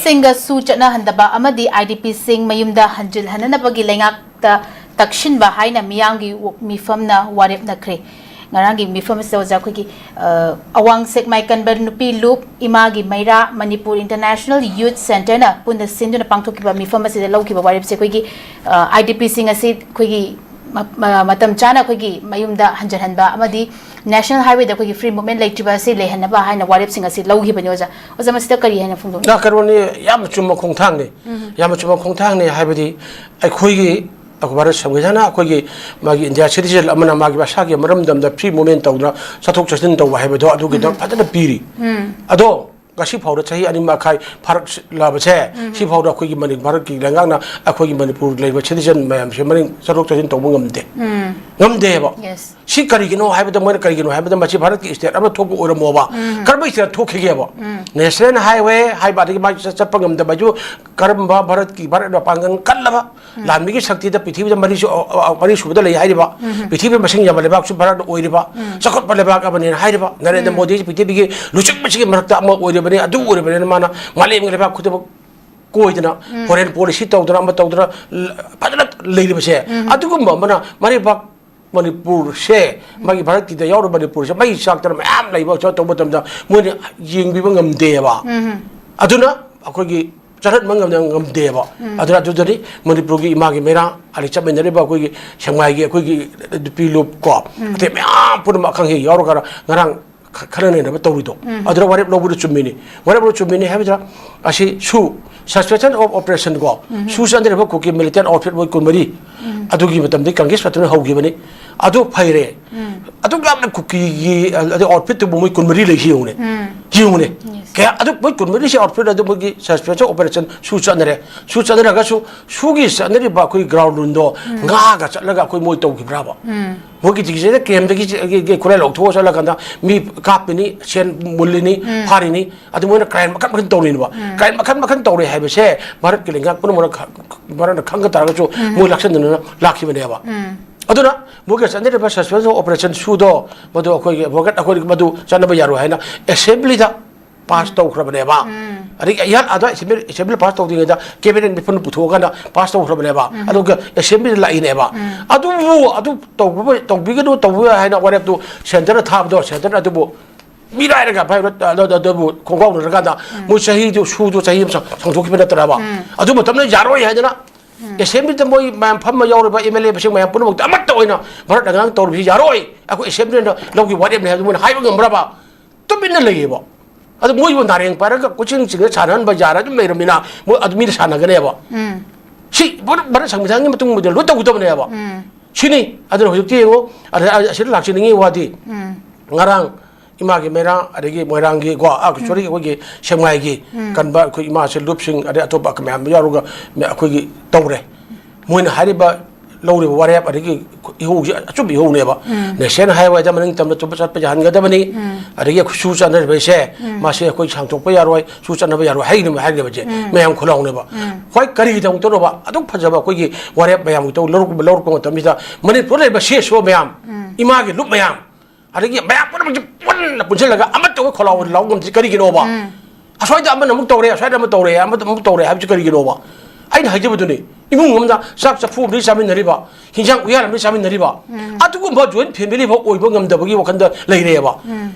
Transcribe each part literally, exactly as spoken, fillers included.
ꯁꯤꯡꯒ ꯁꯨ ꯆꯠꯅꯍꯟꯗꯕ ꯑꯃꯗꯤ IDPꯁꯤꯡ ꯃꯌꯨꯝꯗ ꯍꯟꯖꯤꯜꯍꯟꯅꯅꯕꯒꯤ ꯂꯩꯉꯥꯛꯇ ꯇꯛꯁꯤꯟꯕ ꯍꯥꯏꯅ ꯃꯤꯌꯥꯝꯒꯤ ꯃꯤꯐꯝꯅ ꯋꯥꯔꯦꯞ ꯅꯈ꯭ꯔꯦ꯫ ꯉꯔꯥꯡꯒꯤ ꯃꯤꯐꯝ ꯑꯁꯤꯗ ꯑꯣꯖꯥ ꯑꯩꯈꯣꯏꯒꯤ, ꯑ, ꯑꯋꯥꯡ ꯁꯦꯛꯃꯥꯏ ꯀꯟꯕ ꯅꯨꯄꯤ ꯂꯨꯞ, ꯏꯃꯥꯒꯤ ꯃꯩꯔꯥ, ꯃꯅꯤꯄꯨꯔ ꯏꯟꯇꯔꯅꯦꯁꯅꯦꯜ ꯌꯨꯠ ꯁꯦꯟꯇꯔꯅ ꯄꯨꯟꯅ ꯁꯤꯟꯗꯨꯅ ꯄꯥꯡꯊꯣꯛꯈꯤꯕ ꯃꯤꯐꯝ ꯑꯁꯤꯗ ꯂꯧꯈꯤꯕ ꯋꯥꯔꯦꯞꯁꯦ ꯑꯩꯈꯣꯏꯒꯤ, ꯑ, IDPꯁꯤꯡ ꯑꯁꯤ ꯑꯩꯈꯣꯏꯒꯤ ꯃ-, ꯃ-, ꯃꯇꯝ ꯆꯥꯅ ꯑꯩꯈꯣꯏꯒꯤ ꯃꯌꯨꯝꯗ ꯍꯟꯖꯤꯜꯍꯟꯕ ꯑꯃꯗꯤ ꯅꯦꯁꯅꯦꯜ ꯍꯥꯏꯋꯦꯗ ꯑꯩꯈꯣꯏꯒꯤ ꯐ꯭ꯔꯤ ꯃꯨꯚꯃꯦꯟ ꯂꯩꯇ꯭ꯔꯤꯕ ꯑꯁꯤ ꯂꯩꯍꯟꯅꯕ ꯍꯥꯏꯅ ꯋꯥꯔꯦꯞꯁꯤꯡ ꯑꯁꯤ ꯂꯧꯈꯤꯕꯅꯤ ꯑꯣꯖꯥ꯫ ꯑꯣꯖꯥ, ꯃꯁꯤꯗ ꯀꯔꯤ ꯍꯥꯏꯅ ꯐꯣꯡꯗꯣꯛꯅꯤ? ꯌꯥ, ꯀꯩꯅꯣꯅꯤ, ꯌꯥꯝꯅ ꯆꯨꯝꯕ ꯈꯣꯡꯊꯥꯡꯅꯤ꯫ ꯌꯥꯝꯅ ꯆꯨꯝꯕ ꯈꯣꯡꯊꯥꯡꯅꯤ ꯍꯥꯏꯕꯗꯤ ꯑꯩꯈꯣꯏꯒꯤ ꯚꯥꯔꯠ ꯁꯪꯕꯤꯙꯥꯟꯅ ꯑꯩꯈꯣꯏꯒꯤ ꯃꯥꯒꯤ ꯏꯟꯗꯤꯌꯥ ꯁꯤꯇꯤꯖꯦꯟ ꯑꯃꯅ ꯃꯥꯒꯤ ꯃꯁꯥꯒꯤ ꯃꯔꯝꯗꯝꯗ ꯐ꯭ꯔꯤ ꯃꯨꯚꯃꯦꯟ ꯇꯧꯗꯅ ꯆꯠꯊꯣꯛ ꯆꯠꯁꯤꯟ ꯇꯧꯕ ꯍꯥꯏꯕꯗꯣ ꯑꯗꯨꯒꯤꯗꯃꯛ ꯐꯖꯅ ꯄꯤꯔꯤ꯫ ꯑꯗꯣ ꯉꯁꯤ ꯐꯥꯎꯗ ꯆꯍꯤ ꯑꯅꯤ ꯃꯈꯥꯏ ꯐꯥꯔꯛꯂꯕꯁꯦ, ꯁꯤ ꯐꯥꯎꯗ ꯑꯩꯈꯣꯏꯒꯤ ꯃꯅꯤ-, ꯚꯥꯔꯠꯀꯤ ꯂꯩꯉꯥꯛꯅ ꯑꯩꯈꯣꯏꯒꯤ ꯃꯅꯤꯄꯨꯔ ꯂꯩꯕ ꯁꯤꯇꯤꯖꯦꯟ ꯃꯌꯥꯝꯁꯦ ꯃꯅꯤꯡ ꯆꯠꯊꯣꯛ ꯆꯠꯁꯤꯟ ꯇꯧꯕ ꯉꯝꯗꯦ꯫ ꯉꯝꯗꯦꯕ꯫ Yes. ꯁꯤ ꯀꯔꯤꯒꯤꯅꯣ ꯍꯥꯏꯕꯗ, ꯃꯣꯏꯅ ꯀꯔꯤꯒꯤꯅꯣ ꯍꯥꯏꯕꯗ, ꯃꯁꯤ ꯚꯥꯔꯠꯀꯤ ꯁ꯭ꯇꯦꯠ ꯑꯃ ꯊꯣꯛꯄ ꯑꯣꯏꯔꯝꯃꯣꯕ꯫ ꯀꯔꯝꯕ ꯁ꯭ꯇꯦꯠ ꯊꯣꯛꯈꯤꯒꯦꯕ? ꯅꯦꯁꯅꯦꯜ ꯍꯥꯏꯋꯦ ꯍꯥꯏꯕ, ꯑꯗꯒꯤ ꯃꯥꯒꯤ ꯆꯠ-, ꯆꯠꯄ ꯉꯝꯗꯕ ꯍꯥꯏꯁꯨ ꯀꯔꯝꯕ ꯚꯥꯔꯠꯀꯤ, ꯚꯥꯔꯠ ꯃꯄꯥꯡꯒꯜ ꯀꯜꯂꯕ ꯂꯥꯟꯃꯤꯒꯤ ꯁꯛꯇꯤꯗ ꯄ꯭ꯔꯤꯊꯤꯕꯤꯗ ꯃꯔꯤꯁꯨ-, ꯑ, ꯑ, ꯃꯔꯤꯁꯨꯕꯗ ꯂꯩ ꯍꯥꯏꯔꯤꯕ, ꯄ꯭ꯔꯤꯊꯤꯕꯤꯗ ꯃꯁꯤꯡ ꯌꯥꯝꯕ ꯂꯩꯕꯥꯛꯁꯨ ꯚꯥꯔꯠꯅ ꯑꯣꯏꯔꯤꯕ, ꯆꯥꯎꯈꯠꯄ ꯂꯩꯕꯥꯛ ꯑꯃꯅꯦꯅ ꯍꯥꯏꯔꯤꯕ ꯅꯔꯦꯟꯗ꯭ꯔ ꯃꯣꯗꯤꯁꯤ ꯄ꯭ꯔꯤꯊꯤꯕꯤꯒꯤ ꯂꯨꯆꯤꯡꯕꯁꯤꯒꯤ ꯃꯔꯛꯇ ꯑꯃ ꯑꯣꯏꯔꯤꯕꯅꯤ, ꯑꯗꯨ ꯑꯣꯏꯔꯤꯕꯅꯤꯅ ꯃꯥꯅ ꯃꯥꯂꯦꯝꯒꯤ ꯂꯩꯕꯥꯛ ꯈꯨꯗꯤꯡꯃꯛ ꯀꯣꯏꯗꯅ, ꯐꯣꯔꯦꯟ ꯄꯣꯂꯤꯁꯤ ꯇꯧꯗꯅ, ꯑꯃ ꯇꯧꯗꯅ, ꯂ-, ꯐꯖꯅ ꯂꯩꯔꯤꯕꯁꯦ, ꯑꯗꯨꯒꯨꯝꯕ ꯑꯃꯅ ꯃꯔꯩꯕꯥꯛ ꯃꯅꯤꯄꯨꯔꯁꯦ, ꯃꯥꯒꯤ ꯚꯥꯔꯠꯀꯤꯗ ꯌꯥꯎꯔꯤꯕ ꯃꯅꯤꯄꯨꯔꯁꯦ ꯃꯩ ꯆꯥꯛꯇꯅ ꯃꯌꯥꯝ ꯂꯩꯕ ꯇꯧꯕ ꯃꯇꯝꯗ ꯃꯣꯏꯅ ꯌꯦꯡꯕꯤꯕ ꯉꯝꯗꯦꯕ꯫ ꯑꯗꯨꯅ ꯑꯩꯈꯣꯏꯒꯤ ꯆꯠꯍꯟꯕ ꯉꯝꯗ-, ꯉꯝꯗꯦꯕ꯫ ꯑꯗꯨꯅ ꯑꯗꯨꯗꯅꯤ ꯃꯅꯤꯄꯨꯔꯒꯤ ꯏꯃꯥꯒꯤ ꯃꯩꯔꯥ, ꯑꯗꯩ ꯆꯠꯃꯤꯟꯅꯔꯤꯕ ꯑꯩꯈꯣꯏꯒꯤ ꯁꯦꯛꯃꯥꯏꯒꯤ ꯑꯩꯈꯣꯏꯒꯤ ꯅꯨꯄꯤ ꯂꯨꯞ ꯀꯣ, ꯑꯇꯩ ꯃꯌꯥꯝ ꯄꯨꯝꯅꯃꯛ ꯑꯈꯪ ꯑꯍꯩ ꯌꯥꯎꯔꯒ ꯉꯔꯥꯡ ꯈ-, ꯈꯟꯅ ꯅꯩꯅꯕ ꯇꯧꯔꯤꯗꯣ꯫ ꯑꯗꯨꯅ ꯋꯥꯔꯦꯞ ꯂꯧꯕꯗ ꯆꯨꯝꯃꯤꯅꯤ꯫ ꯋꯥꯔꯦꯞ ꯂꯧꯕ ꯆꯨꯝꯃꯤꯅꯤ ꯍꯥꯏꯕꯗ ꯑꯁꯤ ꯁꯨ, suspension of operation ꯀꯣ, ꯁꯨ ꯆꯠꯅꯔꯤꯕ ꯀꯨꯀꯤ ꯃꯤꯂꯤꯇꯦꯟ ꯑꯥꯎꯠꯐꯤꯠ ꯃꯣꯏ ꯀꯨꯟꯃꯔꯤ, ꯑꯗꯨꯒꯤ ꯃꯇꯝꯗꯒꯤ ꯀꯪꯒ꯭ꯔꯦꯁ ꯄꯥꯔꯇꯤꯅ ꯍꯧꯈꯤꯕꯅꯤ꯫ ꯑꯗꯨ ꯐꯩꯔꯦ꯫ ꯑꯗꯨꯛ ꯌꯥꯝꯅ ꯀꯨꯀꯤꯒꯤ, ꯑ-, ꯑꯗꯩ ꯑꯥꯎꯠꯐꯤꯠꯇꯨꯕꯨ ꯃꯣꯏ ꯀꯨꯟꯃꯔꯤ ꯂꯩꯁꯤ ꯌꯦꯡꯉꯨꯅꯦ꯫ ꯌꯦꯡꯉꯨꯅꯦ꯫ Yes. ꯀꯌꯥ, ꯑꯗꯨ ꯃꯣꯏ ꯀꯨꯟꯃꯔꯤꯁꯤ ꯑꯥꯎꯠꯐꯤꯠ ꯑꯗꯨ ꯃꯣꯏꯒꯤ suspension operation ꯁꯨ ꯆꯠꯅꯔꯦ꯫ ꯁꯨ ꯆꯠꯅꯔꯒꯁꯨ ꯁꯨꯒꯤ ꯆꯠꯅꯔꯤꯕ ꯑꯩꯈꯣꯏ ground rule ꯗꯣ ꯉꯥꯛꯑꯒ ꯆꯠꯂꯒ ꯑꯩꯈꯣꯏ ꯃꯣꯏ ꯇꯧꯈꯤꯕ꯭ꯔꯥꯕ? ꯃꯣꯏꯒꯤ ꯇꯤꯀꯤꯁꯤꯗ ꯀꯦꯝꯗꯒꯤ ꯆ-, ꯒꯤ, ꯒꯤ ꯈꯨꯠꯂꯥꯏ ꯂꯧꯊꯣꯛꯑ ꯆꯠꯂꯀꯥꯟꯗ ꯃꯤ ꯀꯥꯞꯄꯤꯅꯤ, ꯁꯦꯟ ꯃꯨꯜꯂꯤꯅꯤ, ꯐꯥꯔꯤꯅꯤ, ꯑꯗꯨ ꯃꯣꯏꯅ crime ꯃꯈꯟ ꯃꯈꯟ ꯇꯧꯔꯤꯅꯦꯕ꯫ Crime ꯃꯈꯟ ꯃꯈꯟ ꯇꯧꯔꯦ ꯍꯥꯏꯕꯁꯦ ꯚꯥꯔꯠꯀꯤ ꯂꯩꯉꯥꯛ ꯄꯨꯝꯅꯃꯛꯅ ꯈ-, ꯚꯥꯔꯠꯅ ꯈꯪꯒ ꯇꯥꯔꯒꯁꯨ ꯃꯣꯏ ꯂꯥꯛꯁꯟꯗꯅ ꯂꯥꯛꯈꯤꯕꯅꯦꯕ꯫ ꯑꯗꯨꯅ ꯃꯣꯏꯒꯤ ꯆꯠꯅꯔꯤꯕ suspension operation ꯁꯨꯗꯣ, ꯃꯗꯨ ꯑꯩꯈꯣꯏꯒꯤ ꯚꯣꯒꯠ ꯑꯩꯈꯣꯏ ꯃꯗꯨ ꯆꯠꯅꯕ ꯌꯥꯔꯣꯏ ꯍꯥꯏꯅ assembly ꯗ pass ꯇꯧꯈ꯭ꯔꯕꯅꯦꯕ꯫ ꯑꯗꯒꯤ ꯏꯍꯥꯟ ꯑꯗ ꯑꯦꯁꯦꯝꯕ꯭ꯂꯤ ꯄꯥꯁ ꯇꯧꯗ꯭ꯔꯤꯉꯩꯗ ꯀꯦꯕꯤꯅꯦꯠ ꯃꯤꯐꯝꯗ ꯄꯨꯊꯣꯛꯑꯀꯥꯟꯗ ꯄꯥꯁ ꯇꯧꯈ꯭ꯔꯕꯅꯦꯕ꯫ ꯑꯗꯨꯒ ꯑꯦꯁꯦꯝꯕ꯭ꯂꯤꯗ ꯂꯥꯛꯏꯅꯦꯕ꯫ ꯑꯗꯨꯕꯨ ꯑꯗꯨ ꯇꯧꯕ ꯇꯧꯕꯤꯒꯅꯨ ꯇꯧꯕ ꯌꯥꯏ ꯍꯥꯏꯅ ꯋꯥꯔꯦꯞꯇꯨ ꯁꯦꯟꯇꯔꯅ ꯊꯥꯕꯗꯣ, ꯁꯦꯟꯇꯔꯅ ꯑꯗꯨꯕꯨ ꯃꯤꯔꯥꯏꯔꯒ ꯚꯥꯏ, ꯑꯗꯨ- ꯑꯗꯨ- ꯑꯗꯨꯕꯨ ꯈꯣꯡꯒꯥꯎꯅꯔꯀꯥꯟꯗ ꯃꯣꯏ ꯆꯍꯤꯗꯨ ꯁꯨꯗꯨ ꯆꯍꯤ ꯑꯃ ꯁꯥꯡ- ꯁꯥꯡꯗꯣꯛꯈꯤꯕ ꯅꯠꯇ꯭ꯔꯕ? ꯑꯗꯨ ꯃꯇꯝꯗ ꯌꯥꯔꯣꯏ ꯍꯥꯏꯗꯅ ꯑꯦꯁꯦꯝꯕ꯭ꯂꯤꯗ ꯃꯣꯏ ꯃꯌꯥꯝ ꯐꯝꯕ ꯌꯥꯎꯔꯤꯕ ꯑꯦꯝ ꯑꯦꯜ ꯑꯦ ꯃꯁꯤꯡ ꯃꯌꯥꯝ ꯄꯨꯝꯅꯃꯛꯇ ꯑꯃꯠꯇ ꯑꯣꯏꯅ ꯚꯥꯔꯠ ꯑꯉꯥꯡ ꯇꯧꯔꯤꯕꯁꯤ ꯌꯥꯔꯣꯏ, ꯑꯩꯈꯣꯏ ꯑꯦꯁꯦꯝꯕ꯭ꯂꯤꯅ ꯂꯧꯈꯤꯕ ꯋꯥꯔꯦꯞꯅꯤ ꯍꯥꯏꯕꯗꯨ ꯃꯣꯏꯅ ꯍꯥꯏꯕ ꯉꯝꯕ꯭ꯔꯕ? ꯇꯨꯃꯤꯟꯅ ꯂꯩꯌꯦꯕ꯫ ꯑꯗꯨ ꯃꯣꯏꯕꯨ ꯅꯥꯔꯦꯡ ꯄꯥꯏꯔꯒ ꯀꯣꯏꯆꯤꯡ ꯆꯤꯡꯉ ꯁꯥꯟꯅꯍꯟꯕ ꯌꯥꯔ ꯑꯗꯨꯝ ꯂꯩꯔꯝꯃꯤꯅ ꯃꯣꯏ ꯑꯗꯨ ꯃꯤꯅ ꯁꯥꯟꯅꯒꯅꯦꯕ꯫ ꯁꯤ ꯚꯥꯔꯠ ꯚꯥꯔꯠ ꯁꯪꯕꯤꯙꯥꯟꯒꯤ ꯃꯇꯨꯡ ꯃꯣꯏꯗꯤ ꯂꯣꯏ ꯇꯧꯒꯗꯕꯅꯦꯕ꯫ ꯁꯤꯅꯤ꯫ ꯑꯗꯨꯅ ꯍꯧꯖꯤꯛꯇꯤ ꯌꯦꯡꯉꯣ, ꯑꯗ- ꯑꯁꯤꯗ ꯂꯥꯛꯆꯅꯤꯡꯉꯤ ꯋꯥꯗꯤ ꯉꯔꯥꯡ ꯏꯃꯥꯒꯤ ꯃꯩꯔꯥ, ꯑꯗꯒꯤ ꯃꯣꯏꯔꯥꯡꯒꯤ ꯀꯣ, ꯑ, ꯁꯣꯔꯤ, ꯑꯩꯈꯣꯏꯒꯤ ꯁꯦꯛꯃꯥꯏꯒꯤ ꯀꯟꯕ ꯑꯩꯈꯣꯏ ꯏꯃꯥꯁꯦ ꯂꯨꯞꯁꯤꯡ, ꯑꯗꯩ ꯑꯇꯣꯞꯄ ꯃꯌꯥꯝ ꯌꯥꯎꯔꯒ ꯃ- ꯑꯩꯈꯣꯏꯒꯤ ꯇꯧꯔꯦ꯫ ꯃꯣꯏꯅ ꯍꯥꯏꯔꯤꯕ, ꯂꯧꯔꯤꯕ ꯋꯥꯔꯦꯞ, ꯑꯗꯒꯤ ꯏꯍꯧꯁꯤ ꯑꯆꯨꯝꯕ ꯏꯍꯧꯅꯦꯕ꯫ ꯅꯦꯁꯅꯦꯜ ꯍꯥꯏꯋꯦꯗ ꯃꯅꯤꯡ ꯇꯝꯅ ꯇꯨꯝꯕ ꯆꯠꯄ ꯌꯥꯍꯟꯒꯗꯕꯅꯤ꯫ ꯑꯗꯒꯤ ꯑꯩꯈꯣꯏ ꯁꯨ ꯆꯠꯅꯔꯤꯕꯁꯦ, ꯃꯥꯁꯦ ꯑꯩꯈꯣꯏ ꯁꯥꯡꯗꯣꯛꯄ ꯌꯥꯔꯣꯏ, ꯁꯨ ꯆꯠꯅꯕ ꯌꯥꯔꯣꯏ ꯍꯥꯏꯅꯕ ꯍꯥꯏꯅꯕꯁꯦ ꯃꯌꯥꯝ ꯈꯨꯂꯥꯎꯅꯦꯕ꯫ ꯍꯣꯏ, ꯀꯔꯤꯒꯤꯗꯃꯛꯇꯅꯣꯕ ꯑꯗꯨꯛ ꯐꯖꯕ ꯑꯩꯈꯣꯏꯒꯤ ꯋꯥꯔꯦꯞ ꯃꯌꯥꯝꯒꯤ ꯇꯧ- ꯂꯧꯔꯛꯄ ꯂꯧꯔꯛꯄ ꯃꯇꯝꯁꯤꯗ ꯃꯅꯤꯄꯨꯔ ꯂꯩꯔꯤꯕ ꯁꯤ ꯑꯦꯁ ꯑꯣ ꯃꯌꯥꯝ, ꯏꯃꯥꯒꯤ ꯂꯨꯞ ꯃꯌꯥꯝ, ꯑꯗꯒꯤ ꯃꯌꯥꯝ ꯄꯨꯝꯅꯃꯛꯁꯦ ꯄꯨꯟꯅ ꯄꯨꯟꯁꯤꯜꯂꯒ ꯑꯃꯠꯇ ꯑꯣꯏ ꯈꯣꯜꯂꯥꯎ ꯂꯥꯎ ꯉꯝꯗ꯭ꯔꯤꯁꯦ ꯀꯔꯤꯒꯤꯅꯣꯕ? ꯑꯁ꯭ꯋꯥꯏꯗ ꯑꯃꯅ ꯑꯃꯨꯛ ꯇꯧꯔꯦ, ꯑꯁ꯭ꯋꯥꯏꯗ ꯑꯃ ꯇꯧꯔꯦ, ꯑꯃꯗ ꯑꯃꯨꯛ ꯇꯧꯔꯦ ꯍꯥꯏꯕꯁꯤ ꯀꯔꯤꯒꯤꯅꯣꯕ? ꯑꯩꯅ ꯍꯥꯏꯖꯕꯗꯨꯅꯤ, ꯏꯃꯨꯡ ꯑꯃꯗ ꯆꯥꯛ ꯆꯐꯨ ꯑꯃꯗꯤ ꯆꯥꯃꯤꯟꯅꯔꯤꯕ, ꯍꯤꯟꯖꯥꯡ ꯎꯌꯥꯜ ꯑꯃꯗꯤ ꯆꯥꯃꯤꯟꯅꯔꯤꯕ, ꯑꯗꯨꯒꯨꯝꯕ ꯖꯣꯏꯟ ꯐꯦꯃꯤꯂꯤ ꯑꯃ ꯑꯣꯏꯕ ꯉꯝꯗꯕꯒꯤ ꯋꯥꯈꯜꯗ ꯂꯩꯔꯦꯕ꯫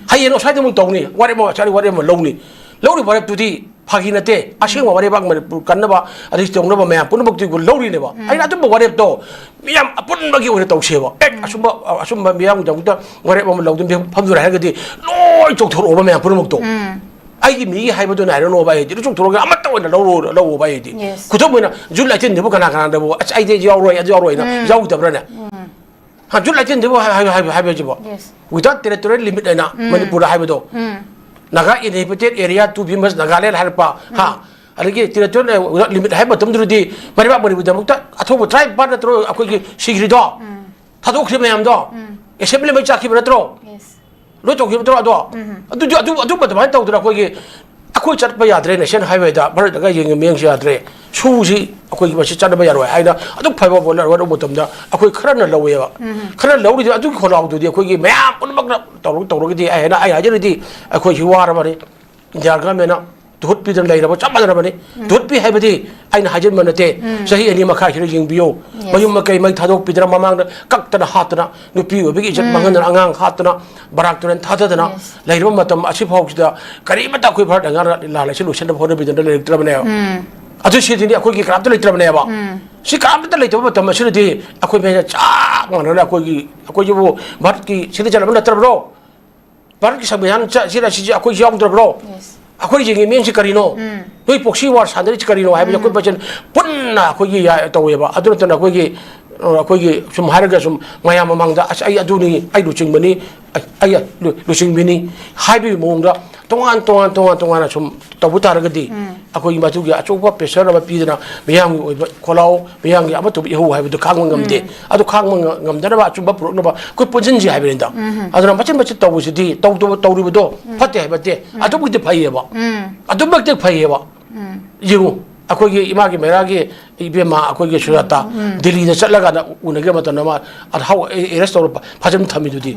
ꯍꯌꯦꯡ ꯑꯁ꯭ꯋꯥꯏꯗ ꯑꯃꯨꯛ ꯇꯧꯅꯤ, ꯋꯥꯔꯦꯞ ꯑꯃ ꯑꯁ꯭ꯋꯥꯏꯗ ꯋꯥꯔꯦꯞ ꯑꯃ ꯂꯧꯅꯤ, ꯂꯧꯔꯤꯕ ꯋꯥꯔꯦꯞꯇꯨꯗꯤ ꯐꯥꯒꯤ ꯅꯠꯇꯦ, ꯑꯁꯦꯡꯕ ꯋꯥꯔꯦꯞ ꯃꯅꯤꯄꯨꯔ ꯀꯟꯅꯕ, ꯑꯗꯩ ꯇꯧꯅꯕ ꯃꯌꯥꯝ ꯄꯨꯝꯅꯃꯛꯇꯨ ꯂꯧꯔꯤꯅꯦꯕ꯫ ꯑꯩꯅ ꯑꯗꯨꯝꯕ ꯋꯥꯔꯦꯞꯇꯣ ꯃꯤꯌꯥꯝ ꯑꯄꯨꯟꯕꯒꯤ ꯑꯣꯏꯅ ꯇꯧꯁꯦꯕ꯫ ꯑꯦ, ꯑꯁꯨꯝꯕ ꯑꯁꯨꯝꯕ ꯃꯤꯌꯥꯝꯒꯤꯗꯃꯛꯇ ꯋꯥꯔꯦꯞ ꯑꯃ ꯂꯧꯗꯨꯅ ꯐꯝꯗꯨꯔꯦ ꯍꯥꯏꯔꯒꯗꯤ ꯂꯣꯏ ꯆꯣꯡꯊꯣꯔꯛꯑꯣꯕ ꯃꯌꯥꯝ ꯄꯨꯝꯅꯃꯛꯇꯣ꯫ ꯑꯩꯒꯤ ꯃꯤꯒꯤ ꯍꯥꯏꯕꯗꯨ ꯅꯥꯏꯔꯅꯣꯕ ꯑꯩꯗꯤ, ꯂꯣꯏ ꯆꯣꯡꯊꯣꯔꯛꯑꯒ ꯑꯃꯠꯇ ꯑꯣꯏꯅ ꯂꯧꯔꯣ ꯂꯧꯑꯣꯕ ꯑꯩꯗꯤ꯫ Yes. ꯈꯨꯗꯝ ꯑꯣꯏꯅ ꯖꯨꯟ ꯑꯩꯠꯇꯤꯟꯗꯨꯕꯨ ꯀꯅꯥ ꯀꯅꯥꯗꯕꯨ ꯑꯁ ꯑꯩꯗꯤ ꯌꯥꯎꯔꯣꯏ, ꯑꯗꯨ ꯌꯥꯎꯔꯣꯏꯅ ꯌꯥꯎꯗꯕ꯭ꯔꯥꯅꯦ? ꯍꯥ, ꯖꯨꯟ ꯑꯩꯠꯇꯤꯟꯗꯨꯕꯨ ꯍꯥꯏ- ꯍꯥꯏ- ꯍꯥꯏ- ꯍꯥꯏꯕꯁꯤꯕꯣ? Yes. Without territorial limit ꯍꯥꯏꯅ ꯃꯅꯤꯄꯨꯔꯗ ꯍꯥꯏꯕꯗꯣ, Naga Inhabited Area to Famous Nagaland ꯍꯥꯏꯔꯛꯄ, ꯍꯥ, ꯑꯗꯒꯤ territorial limit ꯍꯥꯏꯕ ꯃꯇꯝꯗꯨꯗꯗꯤ ꯃꯔꯤꯕꯥꯛ ꯃꯅꯤꯄꯨꯔꯒꯤꯗꯃꯛꯇ ꯑꯊꯧꯕ tribe ꯄꯥꯔꯠ ꯅꯠꯇ꯭ꯔꯣ ꯑꯩꯈꯣꯏꯒꯤ ꯁꯤꯈ꯭ꯔꯤꯗꯣ? ꯊꯥꯗꯣꯛꯈ꯭ꯔꯤ ꯃꯌꯥꯝꯗꯣ, ꯑꯦꯁꯦꯝꯕ꯭ꯂꯤ ꯃꯩ ꯆꯥꯛꯈꯤꯕ ꯅꯠꯇ꯭ꯔꯣ? Yes. ꯂꯣꯏ ꯇꯧꯈꯤꯕ ꯅꯠꯇ꯭ꯔꯣ ꯑꯗꯣ? ꯑꯗꯨꯗꯤ ꯑꯗꯨ ꯑꯗꯨꯝꯕ ꯑꯗꯨꯃꯥꯏꯅ ꯇꯧꯗꯅ ꯑꯩꯈꯣꯏꯒꯤ ꯑꯩꯈꯣꯏ ꯆꯠꯄ ꯌꯥꯗ꯭ꯔꯦ, ꯅꯦꯁꯅꯦꯜ ꯍꯥꯏꯋꯦꯗ ꯚꯥꯔꯠꯇꯒ ꯌꯦꯡꯉꯦ ꯃꯤꯠꯌꯦꯡꯁꯦ ꯌꯥꯗ꯭ꯔꯦ, ꯁꯨꯁꯤ ꯑꯩꯈꯣꯏꯒꯤ ꯃꯁꯤ ꯆꯠꯅꯕ ꯌꯥꯔꯣꯏ ꯍꯥꯏꯅ ꯑꯗꯨꯝ ꯐꯕ ꯄꯣꯠ ꯂꯧꯕ ꯃꯇꯝꯗ ꯑꯩꯈꯣꯏ ꯈꯔꯅ ꯂꯧꯋꯦꯕ꯫ ꯈꯔ ꯂꯧꯔꯤꯗꯨ ꯑꯗꯨꯒꯤ ꯈꯣꯜꯂꯥꯎꯗꯨꯗꯤ ꯑꯩꯈꯣꯏꯒꯤ ꯃꯌꯥꯝ ꯄꯨꯝꯅꯃꯛꯅ ꯇꯧꯔ- ꯇꯧꯔꯒꯗꯤ ꯑꯩ ꯍꯥꯏꯅ ꯑꯩ ꯍꯥꯏꯖꯔꯤꯗꯤ ꯑꯩꯈꯣꯏꯁꯤ ꯋꯥꯔꯕꯅꯤ꯫ ꯏꯟꯗꯤꯌꯥ ꯒꯃꯦꯟꯅ ꯙꯨꯠ ꯄꯤꯗꯅ ꯂꯩꯔꯕ ꯆꯞ ꯃꯥꯟꯅꯔꯕꯅꯤ꯫ ꯙꯨꯠ ꯄꯤ ꯍꯥꯏꯕꯗꯤ ꯑꯩꯅ ꯍꯥꯏꯖꯤꯟꯕ ꯅꯠꯇꯦ꯫ ꯆꯍꯤ ꯑꯅꯤ ꯃꯈꯥꯏꯁꯤꯗ ꯌꯦꯡꯕꯤꯌꯨ꯫ ꯃꯌꯨꯝ ꯃꯀꯩ ꯃꯩ ꯊꯥꯗꯣꯛꯄꯤꯗꯅ, ꯃꯃꯥꯡꯗ ꯀꯛꯇꯅ ꯍꯥꯠꯇꯅ, ꯅꯨꯄꯤ ꯑꯣꯏꯕꯒꯤ ꯏꯖꯠ ꯃꯥꯡꯍꯟꯗꯅ, ꯑꯉꯥꯡ ꯍꯥꯠꯇꯅ, ꯕꯔꯥꯛ ꯇꯨꯔꯦꯟ ꯊꯥꯗꯗꯅ ꯂꯩꯔꯕ ꯃꯇꯝ ꯑꯁꯤꯐꯥꯎꯁꯤꯗ ꯀꯔꯤꯃꯠꯇ ꯑꯩꯈꯣꯏ ꯚꯥꯔꯠ ꯂꯩꯉꯥꯛꯅ ꯂꯥꯜ ꯑꯁꯤ ꯂꯣꯏꯁꯤꯟꯅꯕ ꯍꯣꯠꯅꯕꯤꯗꯅ ꯂꯩꯔꯛꯇ꯭ꯔꯕꯅꯦꯕ꯫ ꯑꯗꯨ ꯁꯤꯗꯤ ꯑꯩꯈꯣꯏꯒꯤ ꯀꯅꯥꯝꯇ ꯂꯩꯇ꯭ꯔꯕꯅꯦꯕ꯫ ꯁꯤ ꯀꯅꯥꯝꯇ ꯂꯩꯇꯕ ꯃꯇꯝ ꯑꯁꯤꯗꯗꯤ ꯑꯩꯈꯣꯏ ꯃꯌꯥꯝ ꯆꯞ ꯃꯥꯟꯅꯅ ꯑꯩꯈꯣꯏꯒꯤ, ꯑꯩꯈꯣꯏꯁꯤꯕꯨ ꯚꯥꯔꯠꯀꯤ citizen ꯑꯃ ꯅꯠꯇ꯭ꯔꯕ꯭ꯔꯣ? ꯚꯥꯔꯠꯀꯤ ꯁꯪꯕꯤꯙꯥꯟ ꯆ-, ꯁꯤꯗ ꯁꯤꯁꯦ ꯑꯩꯈꯣꯏꯁꯨ ꯌꯥꯎꯗ꯭ꯔꯕ꯭ꯔꯣ? ꯑꯩꯈꯣꯏꯁꯤꯡꯒꯤ ꯃꯤꯠꯌꯦꯡꯁꯤ ꯀꯔꯤꯅꯣ? ꯅꯣꯏ proxy war ꯁꯥꯟꯅꯔꯤꯁꯤ ꯀꯔꯤꯅꯣ ꯍꯥꯏꯕꯁꯦ ꯑꯩꯈꯣꯏ ꯃꯁꯦꯟ ꯄꯨꯟꯅ ꯑꯩꯈꯣꯏꯒꯤ ꯌꯥ-, ꯇꯧꯋꯦꯕ꯫ ꯑꯗꯨ ꯅꯠꯇꯅ ꯑꯩꯈꯣꯏꯒꯤ, ꯑ, ꯑꯩꯈꯣꯏꯒꯤ ꯁꯨꯝ ꯍꯥꯏꯔꯒ ꯁꯨꯝ ꯃꯌꯥꯝ ꯃꯃꯥꯡꯗ "ꯑꯁ, ꯑꯩ ꯑꯗꯨꯅꯤ, ꯑꯩ ꯂꯨꯆꯤꯡꯕꯅꯤ, ꯑꯩ, ꯑꯩ ꯂꯨ-, ꯂꯨꯆꯤꯡꯕꯤꯅꯤ" ꯍꯥꯏꯕꯒꯤ ꯃꯑꯣꯡꯗ ꯇꯣꯉꯥꯟ ꯇꯣꯉꯥꯟ ꯇꯣꯉꯥꯟ ꯇꯣꯉꯥꯟꯅ ꯁꯨꯝ ꯇꯧꯕ ꯇꯥꯔꯒꯗꯤ, ꯑꯩꯈꯣꯏꯒꯤ ꯃꯗꯨꯒꯤ ꯑꯆꯧꯕ pressure ꯑꯃ ꯄꯤꯗꯅ ꯃꯤꯌꯥꯝꯒꯤ ꯑꯣꯏꯕ ꯈꯣꯜꯂꯥꯎ, ꯃꯤꯌꯥꯝꯒꯤ ꯑꯃꯠꯇ ꯏꯍꯧ ꯍꯥꯏꯕꯗꯨ ꯈꯥꯡꯕ ꯉꯝꯗꯦ꯫ ꯑꯗꯨ ꯈꯥꯡꯕ ꯉ-, ꯉꯝꯗꯅꯕ ꯑꯆꯨꯝꯕ ꯄꯨꯔꯛꯅꯕ ꯑꯩꯈꯣꯏ ꯄꯨꯟꯁꯤꯟꯁꯤ ꯍꯥꯏꯕꯅꯤꯗ꯫ ꯑꯗꯨꯅ ꯃꯆꯤꯠ ꯃꯆꯤꯠ ꯇꯧꯕꯁꯤꯗꯤ, ꯇꯧꯗꯕ, ꯇꯧꯔꯤꯕꯗꯣ ꯐꯠꯇꯦ ꯍꯥꯏꯕ ꯅꯠꯇꯦ꯫ ꯑꯗꯨꯕꯨꯗꯤ ꯐꯩꯌꯦꯕ꯫ ꯑꯗꯨꯃꯛꯇꯤ ꯐꯩꯌꯦꯕ꯫ ꯌꯦꯡꯉꯨ, ꯑꯩꯈꯣꯏꯒꯤ ꯏꯃꯥꯒꯤ ꯃꯩꯔꯥꯒꯤ ꯏꯕꯦꯝꯃ ꯑꯩꯈꯣꯏꯒꯤ ꯁꯨꯖꯥꯇꯥ ꯗꯤꯜꯂꯤꯗ ꯆꯠꯂꯀꯥꯟꯗ ꯎꯅꯒꯦ ꯃꯇꯝꯗ ꯃꯥ ꯑ-, ꯍꯥꯎ-, ꯑꯦ-, arrest ꯇꯧꯔ ꯐꯥꯖꯤꯟ ꯊꯝꯃꯤꯗꯨꯗꯤ꯫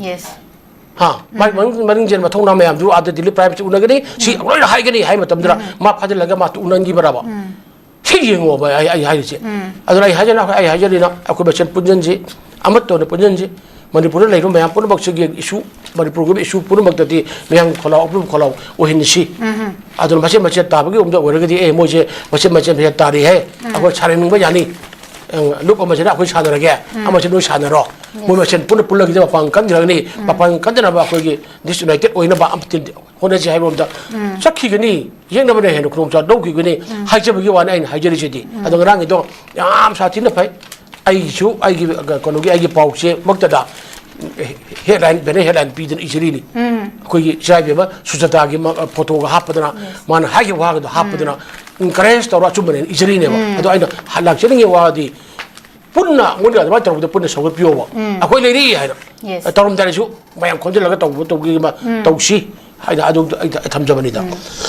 ꯍꯥ? ꯃꯥꯒꯤ ꯃꯅꯤꯡ, ꯃꯅꯤꯡ ꯆꯦꯟꯕ ꯃꯊꯧꯅꯥ ꯃꯌꯥꯝꯗꯨ ꯑꯥꯗ ꯗꯤꯜꯂꯤ prime minister ꯎꯅꯒꯅꯤ, ꯁꯤ ꯂꯣꯏꯅ ꯍꯥꯏꯒꯅꯤ ꯍꯥꯏ ꯃꯇꯝꯗꯨꯗ ꯃꯥ ꯐꯥꯖꯤꯜꯂꯒ ꯃꯥ ꯎꯅꯈꯤꯕ꯭ꯔꯕ? ꯁꯤ ꯌꯦꯡꯉꯣꯕ ꯑꯩ, ꯑꯩ ꯍꯥꯏꯔꯤꯁꯦ꯫ ꯑꯗꯨꯅ ꯑꯩ ꯍꯥꯏꯖꯅ-, ꯑꯩ ꯍꯥꯏꯖꯔꯤꯅ ꯑꯩꯈꯣꯏ ꯃꯁꯦꯟ ꯄꯨꯟꯁꯤꯟꯁꯤ, ꯑꯃꯠꯇ ꯑꯣꯏꯅ ꯄꯨꯟꯁꯤꯟꯁꯤ꯫ ꯃꯅꯤꯄꯨꯔꯗ ꯂꯩꯔꯤꯕ ꯃꯌꯥꯝ ꯄꯨꯝꯅꯃꯛꯁꯤꯒꯤ issue, ꯃꯅꯤꯄꯨꯔꯒꯤ ꯑꯣꯏꯕ issue ꯄꯨꯝꯅꯃꯛꯇꯗꯤ ꯃꯌꯥꯝꯒꯤ ꯈꯣꯜꯂꯥꯎ, ꯑꯄꯨꯟꯕ ꯈꯣꯜꯂꯥꯎ ꯑꯣꯏꯍꯟꯁꯤ꯫ ꯑꯗꯨꯅ ꯃꯆꯦꯠ ꯃꯆꯦꯠ ꯇꯥꯕꯒꯤ ꯑꯃꯗ ꯑꯣꯏꯔꯒꯗꯤ, "ꯑꯦ, ꯃꯣꯏꯁꯦ ꯃꯆꯦꯠ ꯃꯆꯦꯠ ꯃꯆꯦꯠ ꯇꯥꯔꯤ ꯍꯦ, ꯑꯩꯈꯣꯏ ꯁꯥꯟꯅꯅꯤꯡꯕ ꯌꯥꯅꯤ꯫ ꯑ, ꯂꯨꯞ ꯑꯃꯁꯤꯅ ꯑꯩꯈꯣꯏ ꯁꯥꯟꯅꯔꯒꯦ, ꯑꯃꯁꯤ ꯅꯣꯏ ꯁꯥꯟꯅꯔꯣ꯫" ꯃꯣꯏ ꯃꯁꯦꯟ ꯄꯨꯟꯅ ꯄꯨꯜꯂꯒꯗꯤ ꯃꯄꯥꯡꯒꯜ ꯀꯟꯈ꯭ꯔꯒꯅꯤ꯫ ꯃꯄꯥꯡꯒꯜ ꯀꯟꯗꯅꯕ ꯑꯩꯈꯣꯏꯒꯤ disunited ꯑꯣꯏꯅꯕ ꯑꯃ ꯍꯣꯠꯅꯁꯤ ꯍꯥꯏꯕ ꯑꯃꯗ ꯆꯠꯈꯤꯒꯅꯤ꯫ ꯌꯦꯛꯅꯕꯅ ꯍꯦꯟꯅ ꯈꯨꯗꯣꯡꯆꯥꯕ ꯂꯧꯈꯤꯒꯅꯤ ꯍꯥꯏꯖꯕꯒꯤ ꯋꯥꯅꯤ ꯑꯩꯅ ꯍꯥꯏꯖꯔꯤꯁꯤꯗꯤ꯫ ꯑꯗꯣ ꯉꯔꯥꯡꯒꯤꯗꯣ ꯌꯥꯝ ꯁꯥꯊꯤꯅ ꯐꯩ꯫ ꯑꯩꯒꯤꯁꯨ, ꯑꯩꯒꯤ, ꯑ, ꯀꯩꯅꯣꯒꯤ, ꯑꯩꯒꯤ ꯄꯥꯎꯆꯦꯃꯛꯇꯗ headline, banner headline ꯄꯤꯗꯅ ꯏꯖꯔꯤꯅꯤ꯫ ꯑꯩꯈꯣꯏꯒꯤ ꯏꯆꯥ ꯏꯕꯦꯝꯃ ꯁꯨꯖꯥꯇꯥꯒꯤ ꯃ-, photoꯒ ꯍꯥꯞꯄꯗꯅ, ꯃꯥꯅ ꯍꯥꯏꯈꯤꯕ ꯋꯥꯒꯗꯣ ꯍꯥꯞꯄꯗꯅ encourage ꯇꯧꯔ ꯑꯆꯨꯝꯕꯅꯦꯅ ꯏꯖꯔꯤꯅꯦꯕ꯫ ꯑꯗꯣ ꯑꯩꯅ ꯍ-, ꯂꯥꯛꯆꯅꯤꯡꯉꯤ ꯋꯥꯗꯤ ꯄꯨꯟꯅ ꯃꯣꯏꯅ ꯑꯗꯨꯃꯥꯏꯅ ꯇꯧꯔꯛꯄꯗ ꯄꯨꯟꯅ ꯁꯧꯒꯠꯄꯤꯌꯣꯕ꯫ ꯑꯩꯈꯣꯏ ꯂꯩꯔꯤ ꯍꯥꯏꯅ꯫ Yes. ꯇꯧꯔꯝꯗꯥꯏꯗꯁꯨ ꯃꯌꯥꯝ ꯈꯣꯝꯖꯤꯜꯂꯒ ꯇꯧꯕ, ꯇꯧꯒꯦ ꯑꯃ ꯇꯧꯁꯤ ꯍꯥꯏꯅ ꯑꯗꯨꯝ ꯑꯩ ꯊꯝꯖꯕꯅꯤꯗ꯫